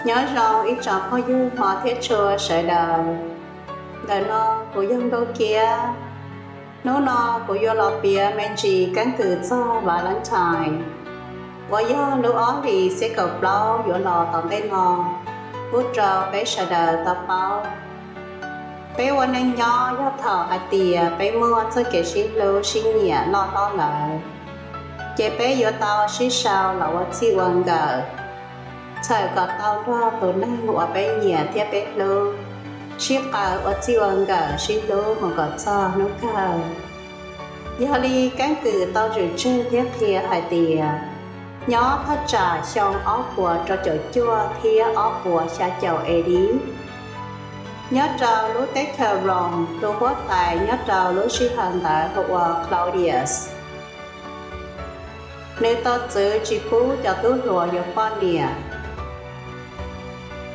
Nyob zoo ib tsoom phooj ywg hmov thiab tshua sawv daws. Ntawm no kuv yog Nkauj Kiab. Hnub no kuv yuav los piav me ntsis keeb kwm txog Valentine, uas yog lub ob hlis xiab kaum plaub yuav los tom ntej no, pub rau peb sawv daws tau paub. Peb ua neej nyob yog thaum hais tias peb muaj txoj kev sib hlub sib nyiam loj hlob lawm, ces peb yuav tau sib sau los ua txij ua nkawm, txhawm kom tau nrog tus neeg uas peb nyiam thiab peb hlub sib qaws ua txij ua nkawm sib hlub mus kom txog hnub kawg. Yog li keeb kwm tau zwm tseg thiab qhia hais tias, nyob thaj tsam xyoo ob puas rau caum cuaj thiab ob puas xya caum A D, nyob rau lub teb chaws Rome, tus huab tais nyob rau lub sij hawm ntawd hu ua Claudius, nws tau txwv tsis pub cov tub hluas yuav poj niam.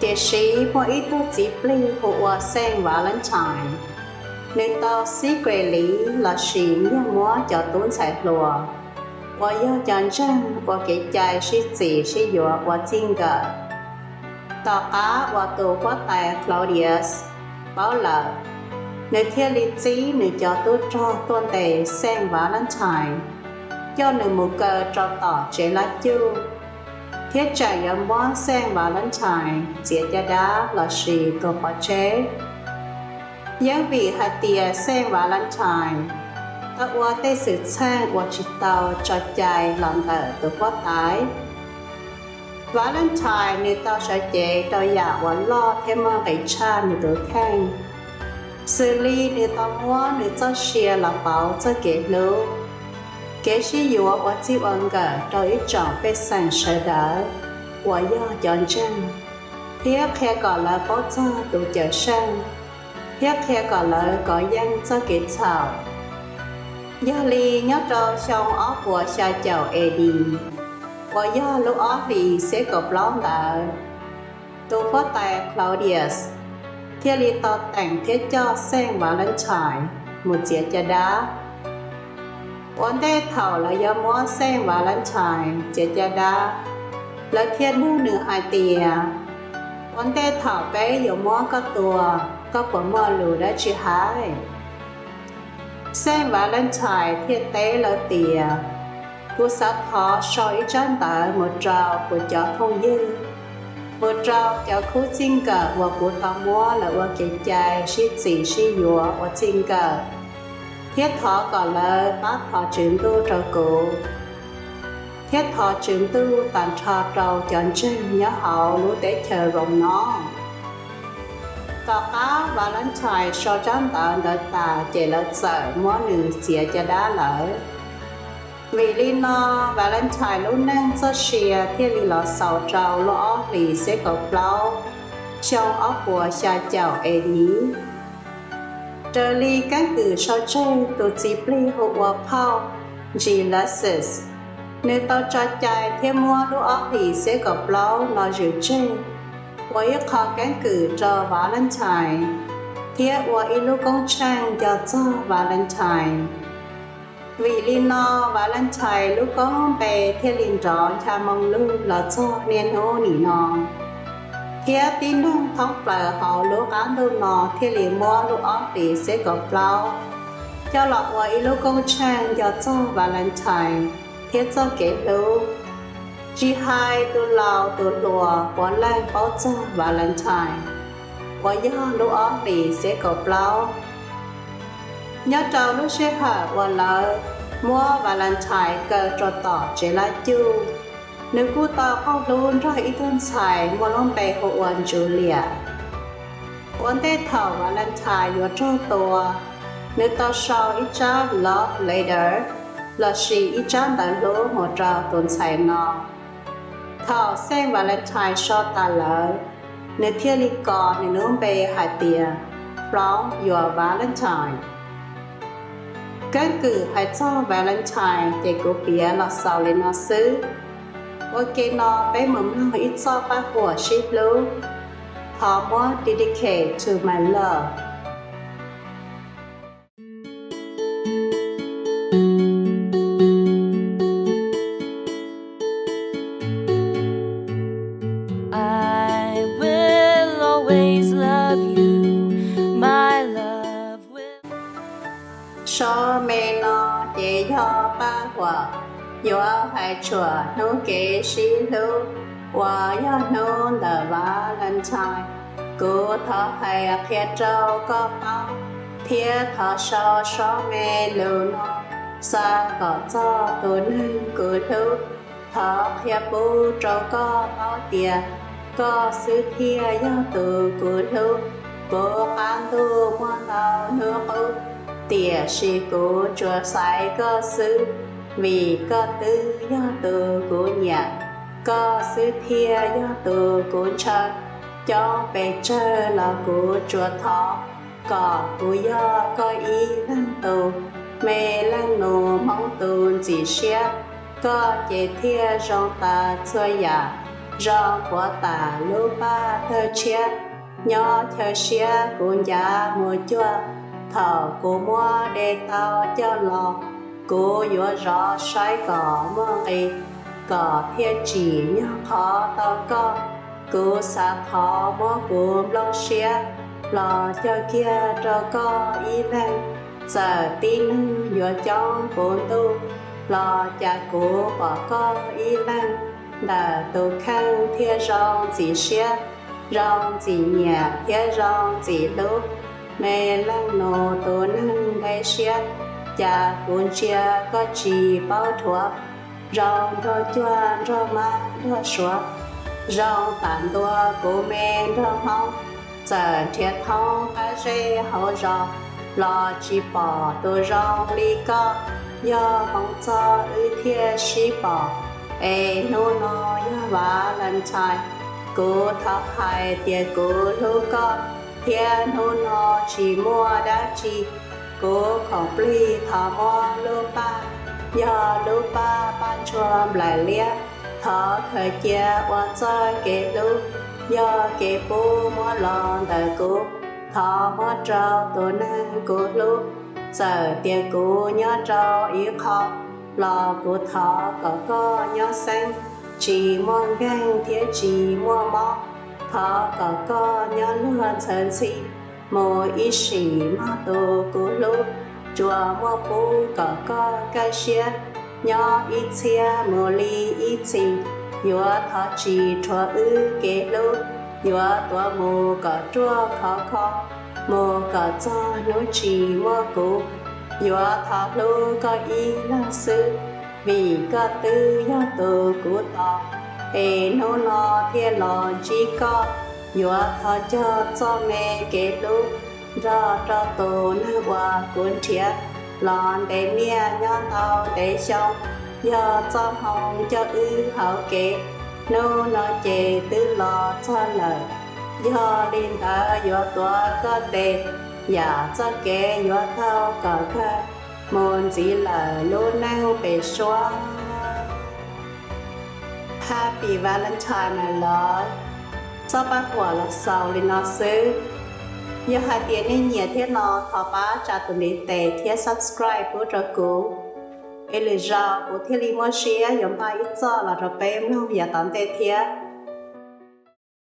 Tiam sis muaj ib tug txiv plig hu ua Xeej Valentine, nws tau secretly los sis nyiag muab cov tub ntxhais hluas uas yog cov ntseeg ua kev cai sib txim sib yuav ua txij nkawm. Tom qab uas tus huab tais Claudius paub lawm, nws thiaj li txib nws cov tub rog tuaj ntes Xeej Valentine, coj nws mus kaw rau tom tsev lab cuj, thiab tseem yuav muab Xeej Valentine txiav caj dab los sis tua pov tseg. Yeeb vim hais tias Xeej Valentine tau ua tej xwm txheej uas tsis tau tso cai los ntawm tus huab tais. Valentine nws tau sawv cev rau yam uas loj thiab muaj nqis tshaj nws tus kheej, xws li nws tau muab nws txoj sia los pauv txoj kev hlub, kev sib yuav ua txij ua nkawm rau ib tsoom pej xeem sawv daws uas yog cov ntseeg, thiab qhia kom lawv paub txog tus Cawm Seej, thiab qhia kom lawv kov yeej txoj kev txhaum. Yog li nyob rau xyoo ob puas xya caum A D, uas yog lub ob hlis xiab kaum plaub ntawd, tus huab tais Claudius thiaj li tau teem thiab coj Xeej Valentine mus txiav caj dab. Ua ntej thaum lawv yuav muab Xeej Valentine txiav caj dab, lawv thiaj nug nws hais tias, ua ntej thaum peb yuav muab koj tua, koj puas muaj lus dab tsi hais? Xeej Valentine thiaj teb lawv tias, kuv xav thov sau ib tsab ntawv mus rau kuv cov phooj ywg, mus rau cov khub txij nkawm uas kuv tau muab lawv ua kev cai sib txim sib yuav ua txij nkawm, thiab thov kom lawv pab thov Tswv Ntuj rau kuv, thiab thov Tswv Ntuj tag nrho rau cov ntseeg nyob hauv lub teb chaws Rome no. Tom qab Valentine sau tsab ntawv ntawd tas ces lawv txawm muab nws txiav caj dab lawm. Vim li no, Valentine lub neej txoj sia thiaj li los xaus rau lub ob hlis xiab kaum plaub, xyoo ob puas xya caum A D. Raws li keeb kwm sau tseg, tus txiv plig hu ua phauj Gelasius, nws tau tso cai thiab muab lub ob hlis xiab kaum plaub no zwm tseg ua ib qho keeb kwm rau Valentine, thiab ua ib lub koob tsheej nco txog Valentine. Vim li no, Valentine lub koob lub npe thiaj li nrov ncha moo lug los txog niaj hnub nim no, thiab tib neeg thoob plaws hauv lub qab ntuj no thiaj li muab lub ob hlis xiab kaum plaub coj los ua ib lub koob tsheej nco txog Valentine thiab txoj kev hlub. Tsis hais tus laus tus hluas puav leej paub txog Valentine, uas yog lub ob hlis xiab kaum plaub. Nyob rau lub sij hawm uas lawv muab Valentine kaw rau tom tsev lab cuj, nws kuj tau qoj hlub nrog ib tug ntxhais muaj lub npe hu ua Julia. Ua ntej thaum Valentine yuav raug tua, nws tau sau ib tsab love letter lossis ib tsab ntawv hlub mus rau tus ntxhais no. Thaum xeej Valentine so tas lawm, nws thiaj li kos nws lub npe hais tias From Your Valentine. Keeb kwm hais txog Valentine ces kuv piav los xaus li no xwb. Ua ke no peb mus mloog ib txoj paj huam sib hlub, thov muab Dedicate to My Love. Sab me no ces yog paj huam yuav hais txog hnub kev sib hlub uas yog hnub ntawm Valentine. Kuv thov hais qhia rau koj paub thiab thov sau sab me lus no xa kom txog tus neeg kuv hlub. Thov qhia pub rau koj paub tias koj xwb thiaj yog tus kuv hlub. Puv qab ntuj muaj ntau hnub qub, tiam sis kuv tsuas xaiv koj xwb, vim koj twb yog tus kuv nyiam. Koj xwb thiaj yog tus kuv ntshaw, coob pes tsawg los kuv tsuas thov kom kuv yog koj ib leeg tus. Me leej nus Hmoob tus ntxim siab, koj ces thiaj zoo tas txhua yam, zoo puav tas lub paj tawg tshiab. Nyob chaw siab kuv ncav mus cuag, thaum kuv muab de tau coj los, kuv yuav zov saib kom muaj nqis, kom thiaj tsim nyog qhov tau koj. Kuv xav thov muab kuv nplooj siab los cog kiag rau koj ib leeg. Txawm tib neeg yuav coob puv ntuj los cas kuv pom koj ib leeg ntawm tus kheej thiaj zoo ntxim siab, zoo ntxim nyiam thiab zoo ntxim hlub. Me leej nus tus neeg nqe siab, cas kuv ntsia koj tsis paub dhuav, zoo nrog cuag nrog mab nrog suav, zoo tam ntua kuv me nraug Hmoob. Txawm nrhiav thoob qab zej hauv zos los tsis pom tus zoo li koj, yog hmoov txog wb thiaj sib pom. Es hnub no yog Valentine, kuv thov hais tias kuv hlub koj, thiab hnub no tsis muaj dab tsi, kuv khoom plig thov muab lub paj, yog lub paj paj ntsuag nplaim liab, thov khaws cia ua txoj kev hlub, yog kev pub muab los ntawm kuv, thov muab rau tus neeg kuv hlub. Txawm tias kuv nyob rau ib qho los kuv thov kom koj nyob xeeb, tsis muaj nkeeg thiab tsis muaj mob. Thov kom koj nyob luag ntxhawv ntxhi mus ib sim mog tus kuv hlub, tsuas muaj pub kom koj kaj siab. Nyob ib txhiab mus li ib txhis, yuav thov tsis rhuav wb kev hlub, yuav tuav mus kom ruaj khov kho, mus kom txog hnub tsis muaj kuv. Yuav thov hlub koj ib leeg xwb, vim koj twb yog tus kuv tos, es hnub no thiaj los ntsib koj. Yuav thov cog txoj me kev hlub nrog rau tus neeg uas kuv nrhiav los ntev niaj nyob ntau ntev xyoo, yog txoj hmoo coj wb hauv kev, hnub no ces twb los txog lawm. Yog li ntawd yuav tuav koj tes, yam txoj kev yuav taug kom kawg, mus ntxiv lawm lub neej pem suab. Happy Valentine, my love. Txoj paj huam los xaus li no xwb. Yog hais tias nej nyiam thiab no, thov pab tsa tus ntiv tes thiab subscribe pub rau kuv, es lwm zaus kuv thiaj li muaj siab yuav npaj ib txoj los rau peb mloog yav tom ntej thiab.